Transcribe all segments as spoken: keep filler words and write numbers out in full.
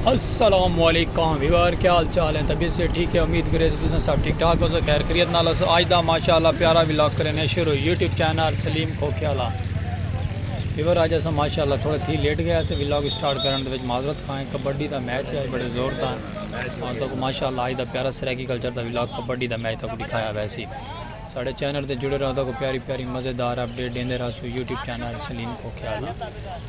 السلام علیکم ویور، کیا حال چال ہیں؟ طبیعت سے ٹھیک ہے؟ امید کرے تساں سب ٹھیک ٹھاک ہوسو، خیر خیریت نال ہوسو۔ اج دا ماشاءاللہ پیارا ولاگ کرینے شروع، یوٹیوب چینل سلیم کھوکھے والا۔ ویور، اج اساں ماشاءاللہ تھوڑا تھی لیٹ گئے سے ولاگ سٹارٹ کرن دے وچ، معذرت خواہ ہیں۔ کبڈی دا میچ ہے، بڑے زور دا، اور تہاکوں ماشاءاللہ اج دا پیارا سرائیکی کلچر دا ولاگ، کبڈی دا میچ تہاکوں ݙکھایا ویسی۔ ساݙے چینل تے جڑے رہو، تہاکوں پیاری پیاری مزیدار اپڈیٹ ݙیندے رہسوں۔ یوٹیوب چینل سلیم کھوکھے والا۔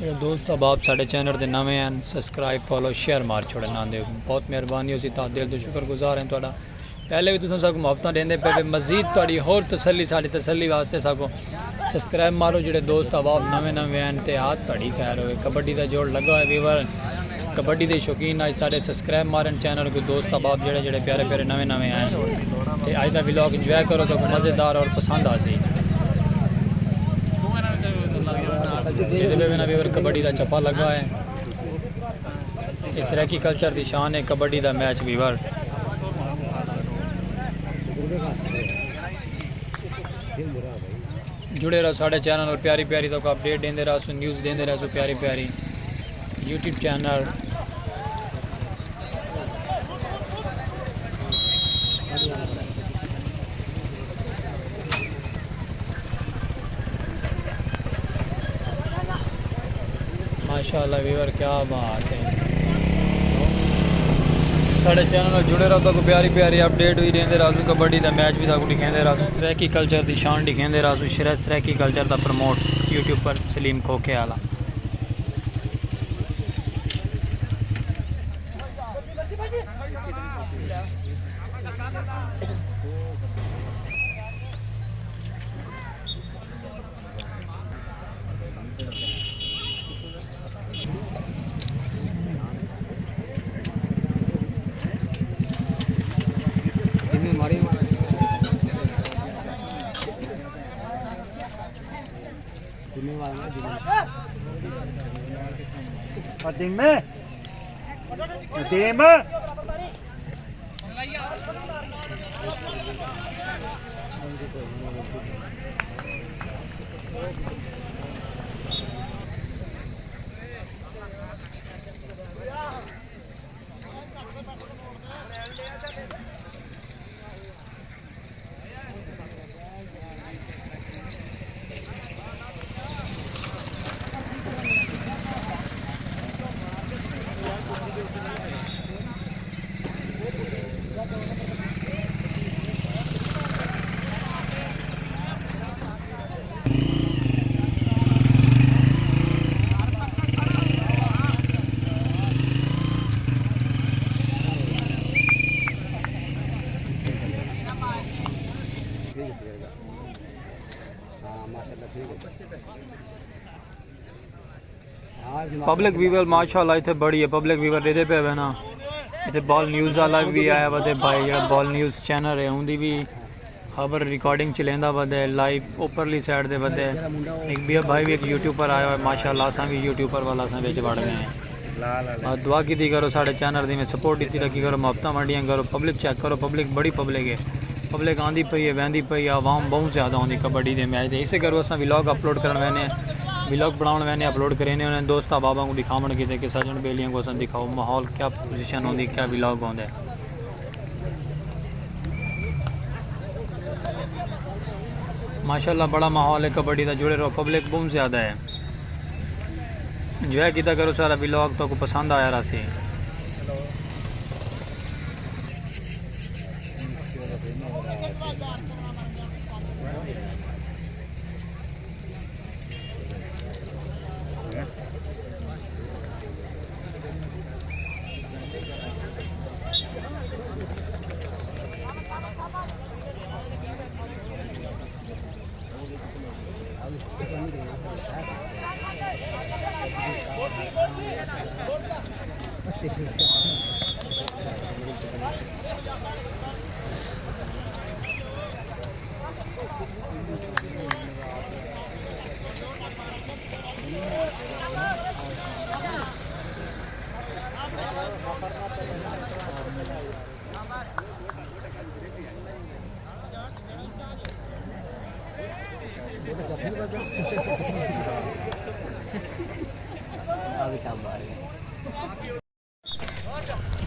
جڑے دوست احباب ساݙے چینل تے نویں ہن، سبسکرائب، فالو، شیئر مار چھوڑے نہ ݙیو، بہت مہربانی ہوسی، تہاݙے دل توں شکر گزار ہیں تہاݙا۔ پہلے وی تساں ساکوں محبتاں ݙیندے پئے وے، مزید تہاݙی ہور تسلی، ساݙی تسلی واسطے ساکوں سبسکرائب مارو۔ جڑے دوست احباب نویں نویں ہن تے آت تہاݙی خیر ہووے۔ کبڈی دا جوڑ لڳا ہوئے ویور، کبڈی دے شوقین اج ساݙے سبسکرائب مارن چینل کوں، دوست احباب جڑے جڑے پیارے پیارے نویں نویں ہن۔ تے اج دا ولاگ انجوائے کرو، تہاکوں مزیدار اور پسند آسی۔ اے تے ویور کبڈی دا چپا لڳا ہے۔ اے سرائیکی کلچر دی شان ہے کبڈی دا میچ ویور۔ جڑے رہو ساݙے چینل نال، پیاری پیاری تہاکوں اپڈیٹ ݙیندے رہسوں، نیوز ݙیندے رہسوں پیاری پیاری۔ یوٹیوب چینل ماشاءاللہ ویور، کیا بات ہے۔ ساݙے چینل نال جڑے رہو، تہاکوں پیاری پیاری اپڈیٹ وی ݙیندے رہسوں، کبڈی دا میچ وی تہاکوں ݙکھیندے رہسوں، سرائیکی کلچر دی شان ݙکھیندے رہسوں، شرائیکی کلچر دا پروموٹ یوٹیوب پر سلیم کھوکھے والا۔ اور دیم میں، دیم۔ پبلک ویور ماشاءاللہ اتھے بڑی ہے، پبلک ویور ݙیہدے پئے وے نا۔ اتھے بال نیوز والا وی آیا ودے بھائی، جڑا بال نیوز چینل ہے، اوندی وی خبر ریکارڈنگ چلیندا ودے، لائیو اوپرلی سائیڈ تے ودے۔ ہک ٻیا بھائی وی ہک یوٹیوبر آیا ہوئے، ماشاءاللہ اساں وی یوٹیوبر والا اساں وچ وڑ ڳئے ہیں۔ بس دعا کیتی کرو، ساݙے چینل دی میں سپورٹ ݙتی رکھی کرو، محبتاں ونڈیاں کرو، پبلک چیک کرو، پبلک بڑی پبلک ہے، پبلک آندی پئی ہے، ویندی پئی ہے، عوام ٻہوں زیادہ ہوندی کبڈی دے میچ تے، اسے کرو اساں ولاگ اپلوڈ کرݨ ویندے ہیں، ولاگ بݨاوݨ ویندے ہیں، اپلوڈ کریندے ہوندے ہیں، دوست احباباں کوں ݙکھاوݨ کیتے کہ سڄݨ ٻیلیاں کوں اساں ݙکھاؤ ماحول کیا پوزیشن ہوندی، کیا ولاگ ہوندا ہے۔ ماشاءاللہ بڑا ماحول ہے کبڈی دا، جڑے رہو، پبلک ٻہوں زیادہ ہے۔ انجوائے کیتا کرو سارا ولاگ، تہاکوں پسند آیا رہسی۔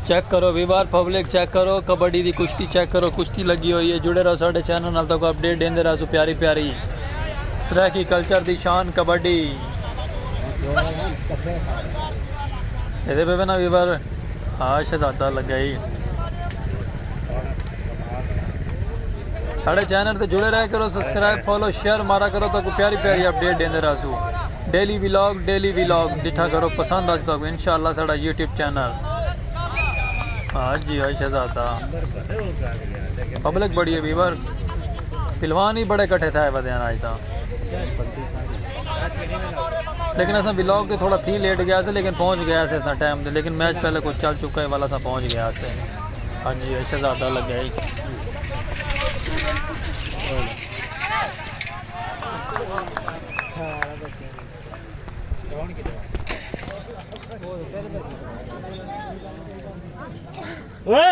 چیک کرو ویوار، پبلک چیک کرو، کبڈی دی کشتی چیک کرو، کشتی لگی ہوئی ہے۔ جڑے رہو ساڈے چینل نال، تہاکوں اپڈیٹ ڈیندے رہسوں پیاری پیاری۔ سرائیکی کلچر دی شان کبڈی۔ ایندے پہ نا ویوار، ہاں، شہزادہ لگا ہی۔ ساڈے چینل تے جڑے رہیا کرو، سبسکرائب، فالو، شیئر مارا کرو، تہاکوں پیاری پیاری اپڈیٹ ڈیندے رہسوں۔ ڈیلی ولاگ، ڈیلی ولاگ ڈٹھا کرو، پسند آ جائے تہاکوں، انشاءاللہ ساڈا یوٹیوب چینل۔ ہاں جی، ہاں شہزادہ۔ پبلک بڑی ہے ویوار، پہلوان ہی بڑے کٹھے تھے ودے ہیں آج تاں۔ لیکن اساں ولاگ تے تھوڑا تھی لیٹ گیا سے، لیکن پہنچ گیا سے اساں ٹائم تے، لیکن میچ پہلے کچھ چل چکا ہے والا، اساں پہنچ گیا سے۔ ہاں جی، شہزادہ لگا ہے۔ اوئے!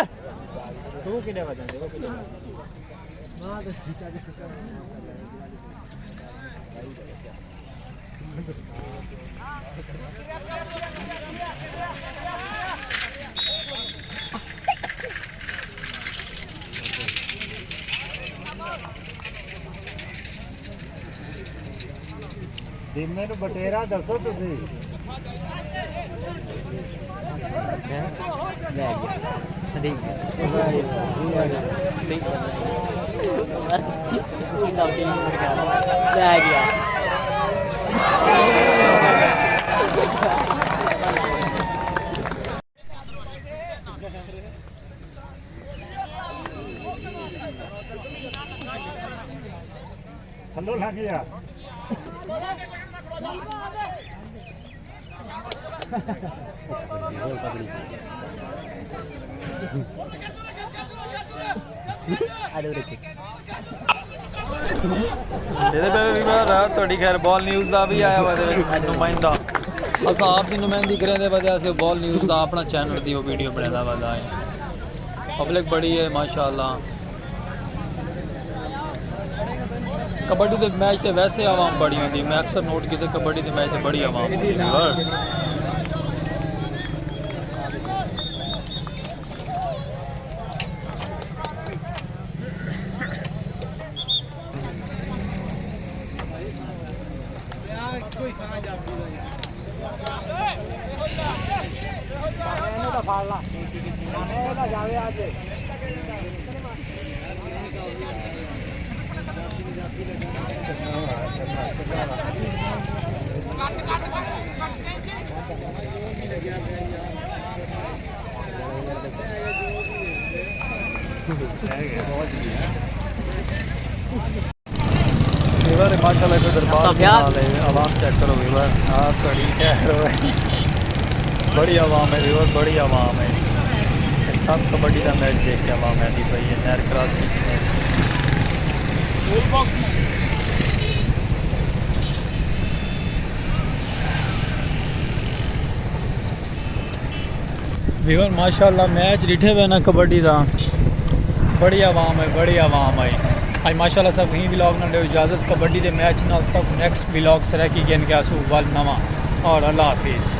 دمے نوں بٹیرا دسو تسی۔ لے گیا۔ ٹھیک ہے۔ ٹھیک ہے۔ لے گیا۔ تھلو لنگھ گیا۔ میرے پہ بھی بڑا رہا تھوڑی خیر، بال نیوز دا بھی آیا ہوا دے وچ نمائندہ۔ اساں آپ دی نمائندگی کریں دے وجہ سے بال نیوز دا اپنا چینل دی وہ ویڈیو بنیندا ودا ہے۔ پبلک بڑی ہے ماشاءاللہ۔ کبڈی دے میچ تے ویسے عوام بڑی ہوندی، میں اکثر نوٹ کیتے کبڈی دے میچ تے بڑی عوام ہوندی ہے۔ ویور ماشاءاللہ اتھے دربار دے نال ہے، عوام چیک کرو ویور، آپ تہاڈی خیر ہوئے۔ بڑی عوام ہے ویور، بڑی عوام ہے۔ اے سب کبڈی دا میچ دیکھ کے عوام آندی پئی ہے، نہر کراس کیتی نے۔ ویور ماشاءاللہ میچ ڈٹھے وے نا کبڈی دا، بڑی عوام ہے، بڑی عوام ہے۔ اج ماشاءاللہ سب ہی ولاگ نال ڈیو اجازت، کبڈی دے میچ نال تک نیکسٹ ولاگ سرائیکی گھن کے آسو ول نواں، اور اللہ حافظ۔